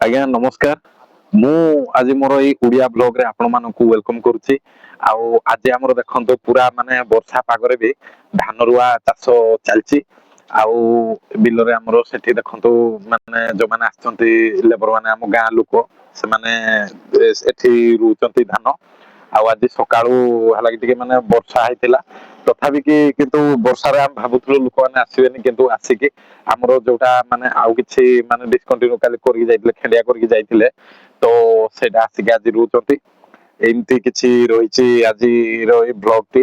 ଆଜ୍ଞା ନମସ୍କାର। ମୁଁ ଆଜି ମୋର ଏଇ ଓଡ଼ିଆ ବ୍ଲଗରେ ଆପଣମାନଙ୍କୁ welcome କରୁଛି। ଆଉ ଆଜି ଆମର ଦେଖନ୍ତୁ, ପୁରା ମାନେ ବର୍ଷା ପାଗରେ ବି ଧାନ ରୁଆ ଚାଷ ଚାଲିଛି। ଆଉ ବିଲରେ ଆମର ସେଠି ଦେଖନ୍ତୁ, ମାନେ ଯୋଉମାନେ ଆସିଛନ୍ତି ଲେବର ମାନେ, ଆମ ଗାଁ ଲୋକ, ସେମାନେ ଏଠି ରୁଉଛନ୍ତି ଧାନ। ଆଉ ଆଜି ସକାଳୁ ହେଲା କି ଟିକେ ମାନେ ବର୍ଷା ହେଇଥିଲା, ତଥାପି କି କିନ୍ତୁ ବର୍ଷାରେ ଆମେ ଭାବୁଥିଲୁ ଲୋକମାନେ ଆସିବେନି, କିନ୍ତୁ ଆସିକି ଆମର ଯୋଉଟା ମାନେ ଆଉ କିଛି ମାନେ ଡିସକଣ୍ଟିନ୍ୟୁ କାଲି କରିକି ଯାଇଥିଲେ, ଖେଣ୍ଡିଆ କରିକି ଯାଇଥିଲେ, ତ ସେଇଟା ଆସିକି ଆଜି ରୁଉଛନ୍ତି। ଏମିତି କିଛି ରହିଛି ଆଜିର ଏଇ ବ୍ଲଗଟି।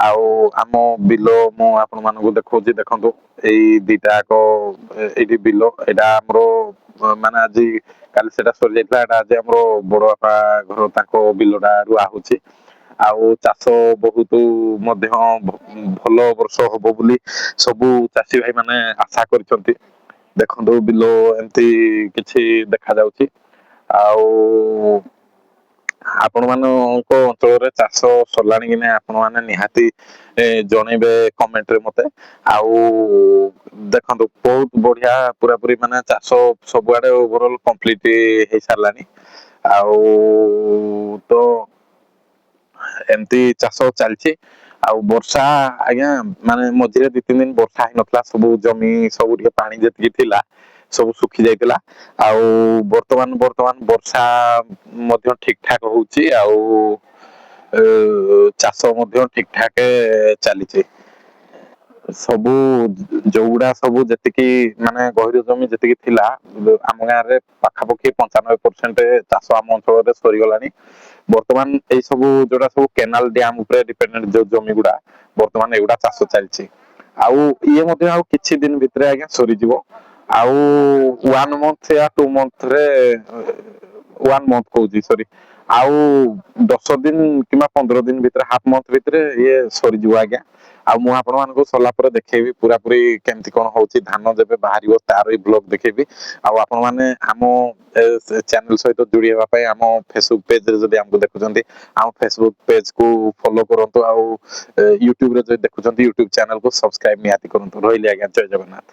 ଆଉ ଆମ ବିଲ ମୁଁ ଆପଣ ମାନଙ୍କୁ ଦେଖଉଛି, ଦେଖନ୍ତୁ, ଏଇ ଦିଟା ଯାକ ଏଇଠି ବିଲ। ଏଇଟା ଆମର ମାନେ ଆଜି, କାଲି ସେଟା ସରିଯାଇଥିଲା। ଏଇଟା ଆଜି ଆମର ବଡ ବାପା ଘର, ତାଙ୍କ ବିଲଟା ରୁଆ ହଉଛି। ଆଉ ଚାଷ ବହୁତ ମଧ୍ୟ ଭଲ ବର୍ଷ ହବ ବୋଲି ସବୁ ଚାଷୀ ଭାଇ ମାନେ ଆଶା କରିଛନ୍ତି। ଦେଖନ୍ତୁ, ବିଲ ଏମିତି କିଛି ଦେଖାଯାଉଛି। ଆଉ ଆପଣ ମାନଙ୍କ ଅଞ୍ଚଳରେ ଚାଷ ସରିଲାଣି କି ନାଇଁ, ଆପଣ ମାନେ ନିହାତି ଜଣେଇବେ କମେଣ୍ଟରେ ମତେ। ଆଉ ଦେଖନ୍ତୁ, ବହୁତ ବଢିଆ, ପୁରାପୁରି ମାନେ ଚାଷ ସବୁଆଡେ ଓଭରଅଲ କମ୍ପ୍ଲିଟ ହେଇ ସାରିଲାଣି। ଆଉ ତ ଏମିତି ଚାଷ ଚାଲିଛି। ଆଉ ବର୍ଷା ଆଜ୍ଞା ମାନେ ମଝିରେ 2-3 ଦିନ ବର୍ଷା ହେଇନଥିଲା, ସବୁ ଜମି ସବୁ ଟିକେ ପାଣି ଯେତିକି ଥିଲା ସବୁ ଶୁଖି ଯାଇଥିଲା। ଆଉ ବର୍ତ୍ତମାନ ବର୍ଷା ମଧ୍ୟ ଠିକ ଠାକ ହଉଛି ଆଉ ଚାଷ ମଧ୍ୟ ଠିକ ଠାକ ଚାଲିଛି। ସବୁ ଯୋଉଗୁଡା ସବୁ ଯେତିକି ମାନେ ଗହିର ଜମି ଯେତିକି ଥିଲା, ଆମ ଗାଁରେ ପାଖାପାଖି 95% ଚାଷ ଆମ ଅଞ୍ଚଳରେ ସରିଗଲାଣି। ବର୍ତ୍ତମାନ ଏଇ ସବୁ ଯୋଉଟା ସବୁ କେନାଲ ଡ୍ୟାମ ଉପରେ ଡିପେଣ୍ଡେଣ୍ଟ ଯୋଉ ଜମି ଗୁଡା, ବର୍ତ୍ତମାନ ଏଇଗୁଡା ଚାଷ ଚାଲିଛି। ଆଉ ଇଏ ମଧ୍ୟ ଆଉ କିଛି ଦିନ ଭିତରେ ଆଜ୍ଞା ସରିଯିବ। ଆଉ ୱାନ ମନ୍ଥ ୟା 2 ମନ୍ଥରେ, ୱାନ ମନ୍ଥ କହୁଛି, ସରି, ଆଉ 10 ଦିନ କିମ୍ବା 15 ଦିନ ଭିତରେ, ହାଫ ମନ୍ଥ ଭିତରେ ଇଏ ସରିଯିବ ଆଜ୍ଞା। ଆଉ ମୁଁ ଆପଣ ମାନଙ୍କୁ ସରିଲା ପରେ ଦେଖେଇବି ପୁରାପୁରି କେମିତି କଣ ହଉଛି। ଧାନ ଯେବେ ବାହାରିବ ତାର ବି ବ୍ଲଗ ଦେଖେଇବି। ଆଉ ଆପଣ ମାନେ ଆମ ଚ୍ୟାନେଲ ସହିତ ଯୋଡି ହେବା ପାଇଁ ଆମ ଫେସବୁକ ପେଜରେ ଯଦି ଆମକୁ ଦେଖୁଛନ୍ତି, ଆମ ଫେସବୁକ ପେଜ କୁ ଫଲୋ କରନ୍ତୁ। ଆଉ ୟୁଟ୍ୟୁବରେ ଯଦି ଦେଖୁଛନ୍ତି, ୟୁଟ୍ୟୁବ ଚ୍ୟାନେଲକୁ ସବସ୍କ୍ରାଇବ ନିହାତି କରନ୍ତୁ। ରହିଲି ଆଜ୍ଞା, ଜୟ ଜଗନ୍ନାଥ।